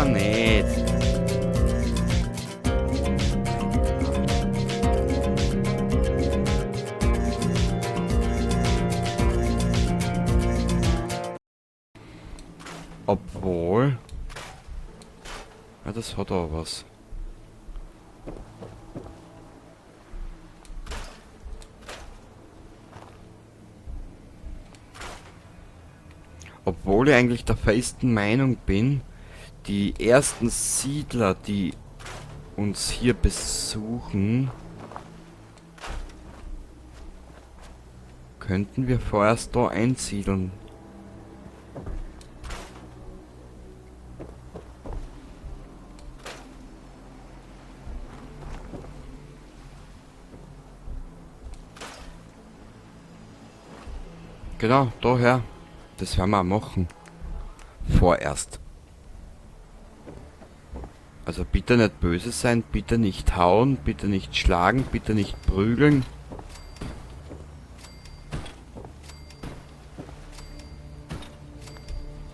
wir nicht. Obwohl... Ja, das hat auch was. Obwohl ich eigentlich der festen Meinung bin, die ersten Siedler, die uns hier besuchen, könnten wir vorerst da einsiedeln. Genau, daher. Das werden wir auch machen. Vorerst. Also bitte nicht böse sein, bitte nicht hauen, bitte nicht schlagen, bitte nicht prügeln.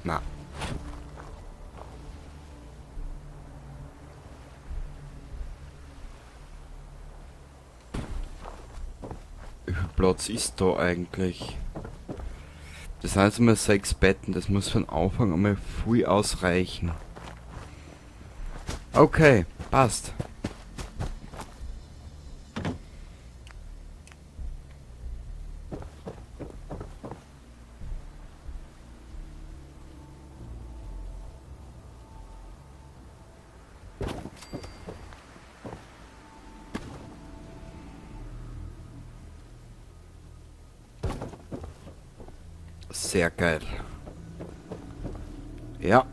Na. Wie viel Platz ist da eigentlich? Das sind jetzt einmal 6 Betten, das muss für den Anfang einmal viel ausreichen. Okay, passt. Sehr geil. Ja,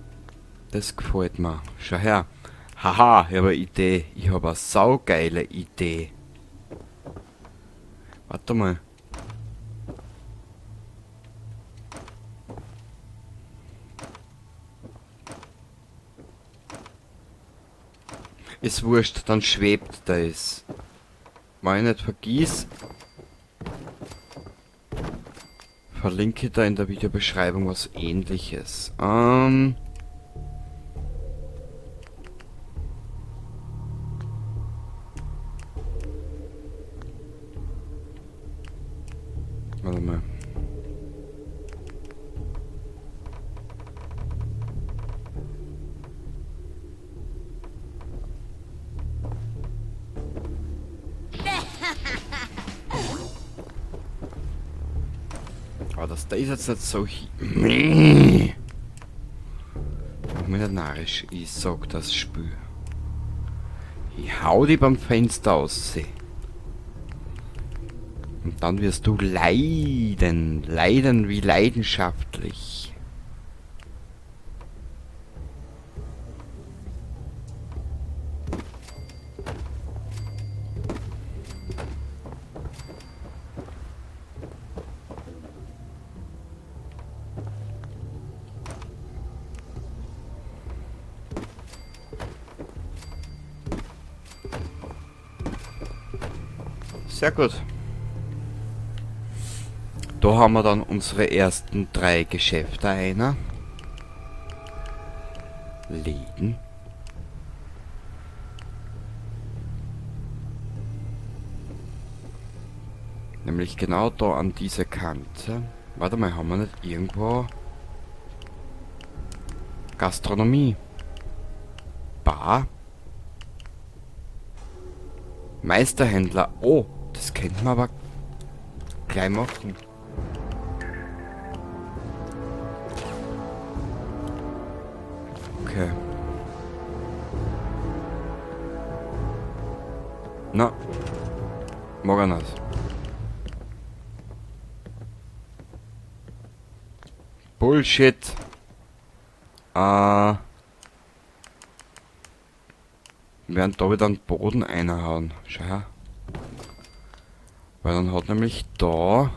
das gefällt mir. Schau her. Haha, ich habe eine Idee. Ich habe eine saugeile Idee. Warte mal. Ist wurscht, dann schwebt das. Wenn ich nicht vergiss, verlinke da in der Videobeschreibung was Ähnliches. Warte mal. Aber das da ist jetzt nicht so Mach mich nicht narrisch, ich sag das Spiel. Ich hau die beim Fenster aus. Und dann wirst du leiden. Leiden wie leidenschaftlich. Sehr gut. Da haben wir dann unsere ersten 3 Geschäfte einer. Läden. Nämlich genau da an dieser Kante. Warte mal, haben wir nicht irgendwo Gastronomie? Bar? Meisterhändler. Oh, das könnten wir aber gleich machen. Okay. Na. Mag ich nicht. Bullshit. Wir werden da wieder einen Boden einhauen. Schau her. Weil dann hat nämlich da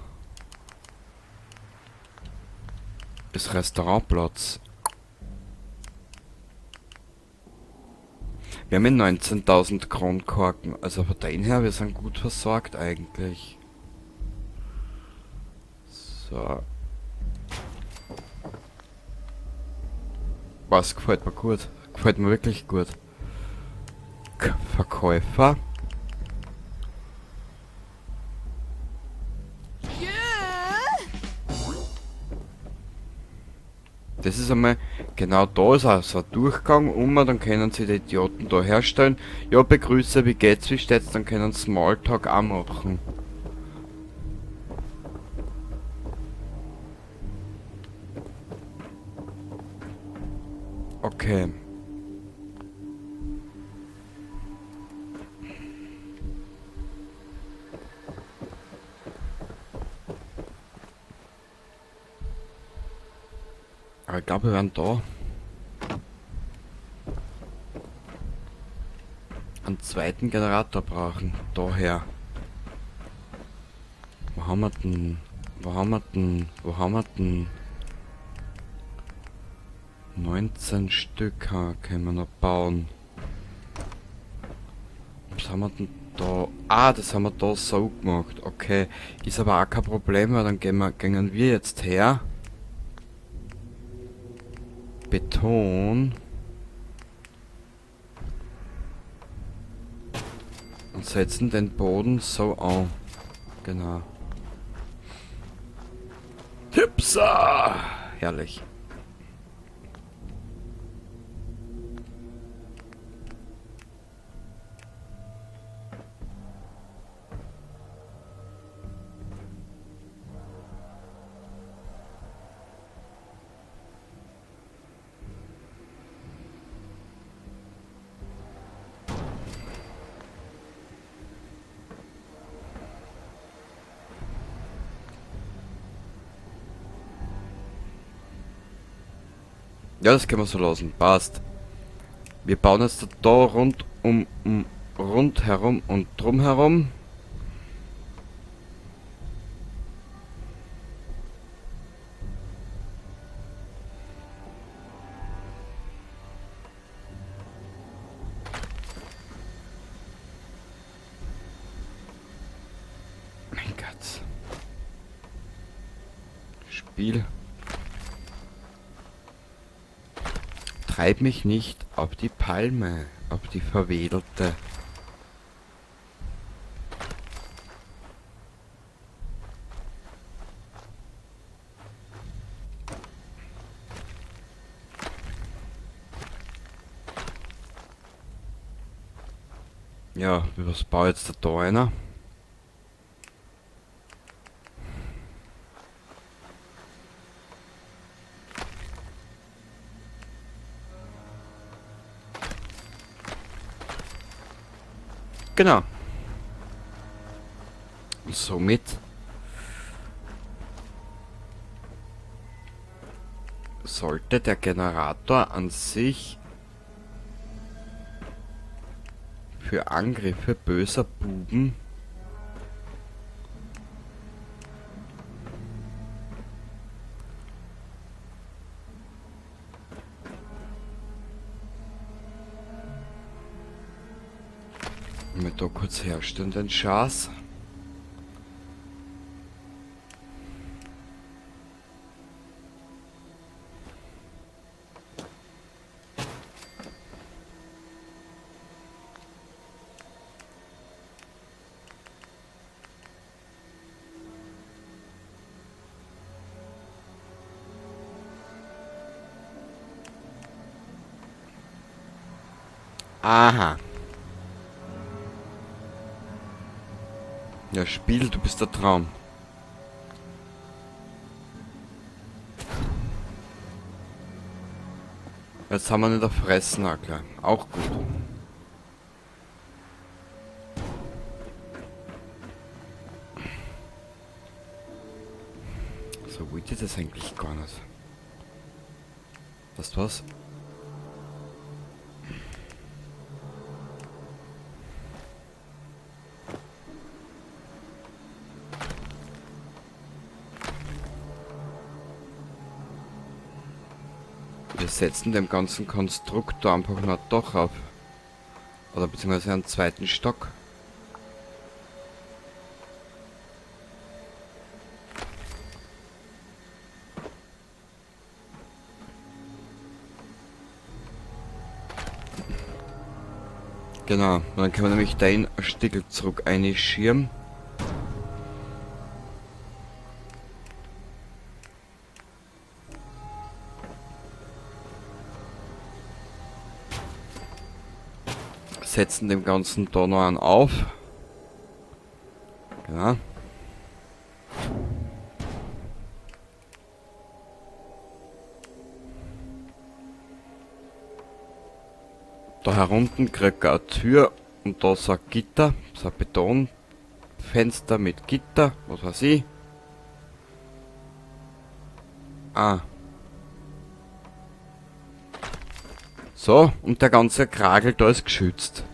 das Restaurantplatz. Wir haben ja 19.000 Kronkorken, also von dem her, wir sind gut versorgt eigentlich. So. Was gefällt mir gut. Gefällt mir wirklich gut. Verkäufer. Das ist einmal, genau da ist auch so ein Durchgang um, dann können sie die Idioten da herstellen. Ja, begrüße, wie geht's, wie steht's, dann können sie Smalltalk auch machen. Okay. Aber ich glaube, wir werden da einen zweiten Generator brauchen. Daher. Wo haben wir denn? Wo haben wir denn? Wo haben wir denn? 19 Stück können wir noch bauen. Was haben wir denn da? Ah, das haben wir da so gemacht. Okay. Ist aber auch kein Problem, weil dann gehen wir jetzt her. Beton. Und setzen den Boden so an. Genau. Hüpsa! Herrlich. Ja, das können wir so lassen. Passt. Wir bauen jetzt da rund um rundherum und drumherum. Mein Gott. Spiel. Treib mich nicht auf die Palme, auf die verwedelte. Ja, was baue ich jetzt da einer? Genau. Und somit sollte der Generator an sich für Angriffe böser Buben mal da kurz herstellen, den Schatz. Aha. Ja, Spiel, du bist der Traum. Jetzt haben wir nicht erfressen, na klar. Auch gut. So wollte ich das eigentlich gar nicht. Weißt du was? Wir setzen dem ganzen Konstrukt da einfach noch Dach auf. Oder beziehungsweise einen zweiten Stock. Genau, und dann können wir nämlich den Stickel zurück einschirmen. Setzen dem Ganzen da noch einen auf. Genau. Da herunten kriegt er eine Tür und da ist ein Gitter, so ein Betonfenster mit Gitter, was weiß ich. Ah. So, und der ganze Kragel da ist geschützt.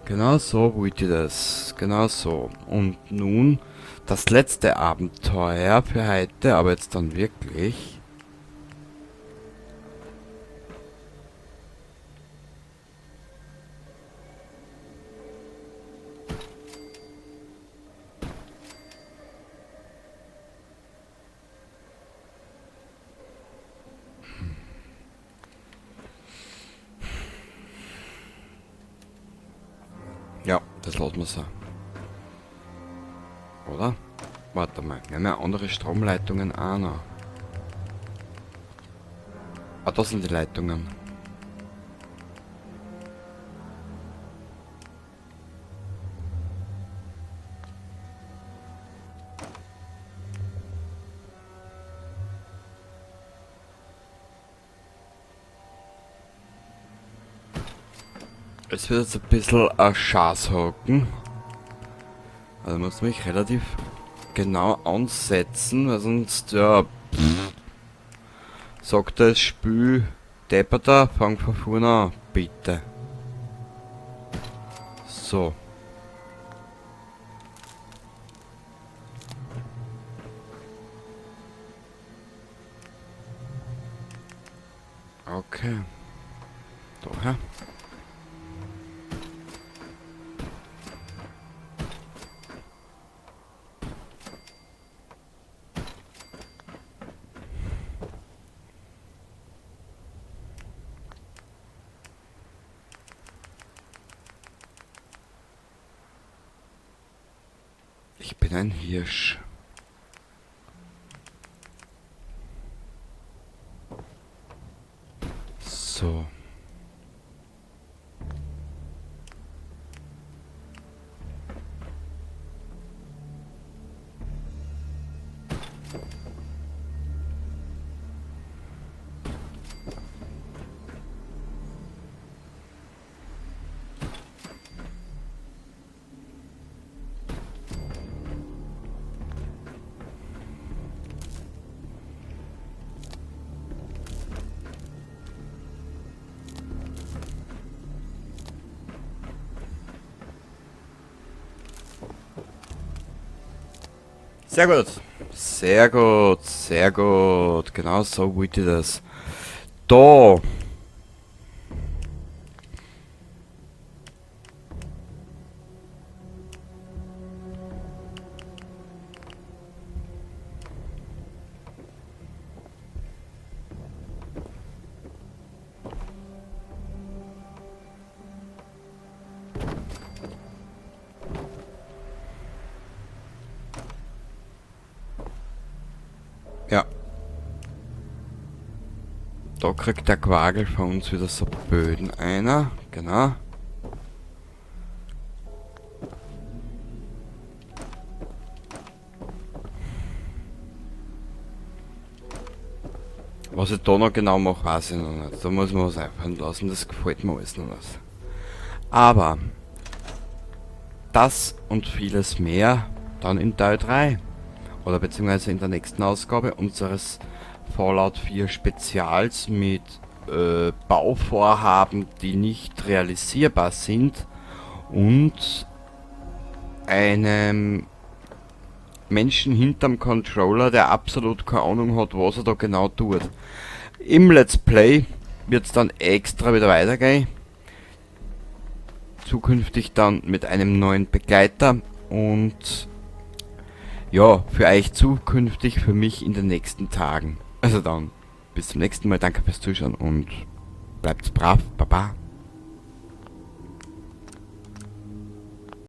Genau so wollte ich das. Genau so. Und nun das letzte Abenteuer für heute, aber jetzt dann wirklich. Ja, das lassen wir so. Oder? Warte mal, wir haben ja andere Stromleitungen auch noch. Ah, das sind die Leitungen. Es wird jetzt ein bisschen ein Schaßhaken. Also muss mich relativ genau ansetzen, weil sonst, ja, pff, sagt das Spiel, Depperter, fang von vorne an, bitte. So. Okay. Daher. Ich bin ein Hirsch. So. Sehr gut. Sehr gut, sehr gut. Genau so wollte ich das. Da. Ja. Da kriegt der Quagel von uns wieder so Böden einer. Genau. Was ich da noch genau mache, weiß ich noch nicht. Da muss man was einfallen lassen, das gefällt mir alles noch nicht. Aber das und vieles mehr dann in Teil 3. Oder beziehungsweise in der nächsten Ausgabe unseres Fallout 4 Spezials mit Bauvorhaben, die nicht realisierbar sind und einem Menschen hinterm Controller, der absolut keine Ahnung hat, was er da genau tut. Im Let's Play wird's dann extra wieder weitergehen. Zukünftig dann mit einem neuen Begleiter und ja, für euch zukünftig, für mich in den nächsten Tagen. Also dann, bis zum nächsten Mal, danke fürs Zuschauen und bleibt brav, baba.